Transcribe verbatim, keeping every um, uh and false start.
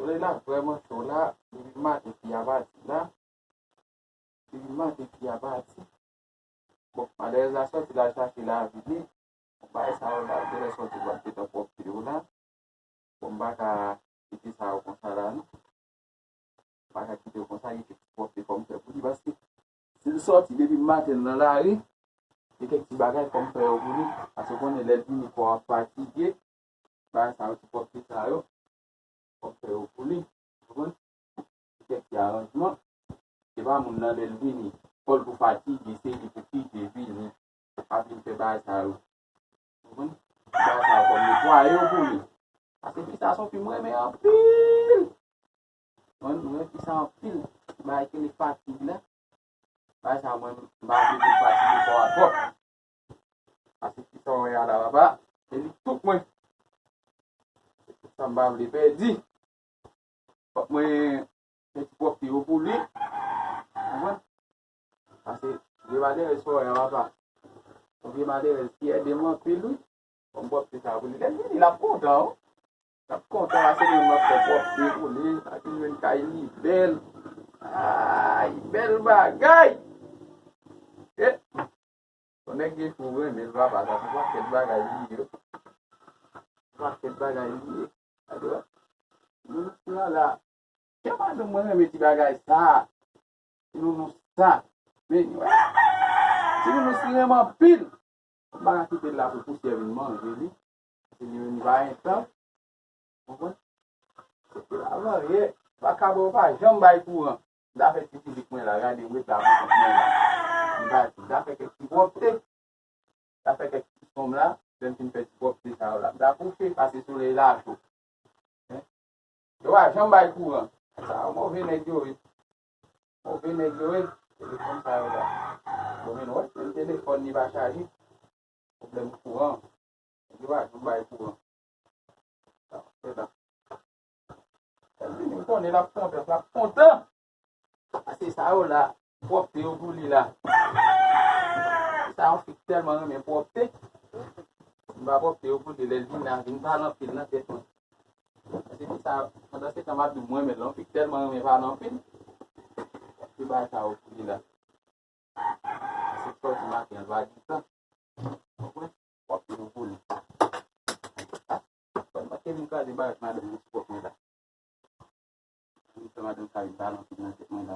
Solèy la vrèman cho la, depi maten fi a pati la. Depi maten fi a pati. Bon, malerèz la sòti la chache lavi li. Bon, bagay sa yo la, genlè sòti pral gentan pwòpte yo la. Bon, m pa ka kite sa yo konsa la, non. M pa ka kite yo konsa, gen kèk ti pwòpte fò m fè pou li, paske si l sòti depi maten nan lari, gen kèk ti bagay fò m fè yo pou li, paske w konnen lè l vini kò a fatige, bagay sa yo, ti pwòpte sa yo, fò m fè yo pou li, w konprann? Gen kèk ti aranjman, se pa moun nan lè l vini, fò l tou fatige, se li pou kite vini, ap vin fè bagay sa yo. Konprann? Bagay sa yo fò m netwaye yo pou li. Paske fi sa se yon fi m renmen anpil. Mwen, mwen renmen fi sa anpil. Bagay ki rele fatig la. Bagay sa mwen, m pa vle pou l fatige kò a twòp. Paske fi sa w wè a la papa, se li k tout mwen. Se tout sa m pa vle pèdi. Fòk mwen fè ti pwòpte yo pou li. Konprann? Paske vye malerèz fò wè a papa. Yon vye malerèz ki ede m anpil, wi. Fò m pwòpte sa pou li. Lè l vini, l ap kontan, wi. L ap kontan, paske li menm ap fè pwòpte pou li. Sa ki jwenn kay li bèl. Ay, bèl bagay! E, yon nèg gen fou renmen l papa, sa se pakèt bagay li ye. Pakèt bagay li ye. Gade, wè. Nounours lan la. Kè madanm mwen renmen ti bagay sa. Ti nounours sa. Men, wè. Ti nounours li renmen anpil. M pa ka kite l la pou pousyè vin manje li. Se li menm li pa gen tan. Konprann? Se pou la varye. Vakabon yo pa janm bay kouran. M ta fè ti fizik mwen la, gade m ret la pou kont mwen la. M ta, m ta fè kèk ti pwòpte. M ta fè kèk ti sonm la. Lè m fin fè ti pwòpte sa yo la. M ta kouche, pase solèy la cho. Hein? Yo pa janm bay kouran. Sa yo move nèg yo ye. Move nèg yo ye. Telefòn sa yo la. Yo vin wè, menm telefòn li pa chaje. Pwoblèm kouran. Yo pa janm bay kouran. Sa, se sa. Lè l vini, m konnen l ap kontan, l ap kontan. Paske sa yo la, pwòpte yo pou li la. Sa yon fi k tèlman renmen pwòpte. M pa pwòpte yo pou li, lè l vin la, vin pale anpil nan tèt mwen. Paske fi sa, pandan se tan m ap di w mwen renmen l, yon fi k tèlman renmen pale anpil. Pwòpte bagay sa yo pou li la. Paske sòti maten an, l pa gen tan. Konprann? Pwòpte yo pou li. Fò m pa te vin kraze bagay madanm nan sou kòk mwen la. Vin fè madanm sa vin pale anpil nan tèt mwen la.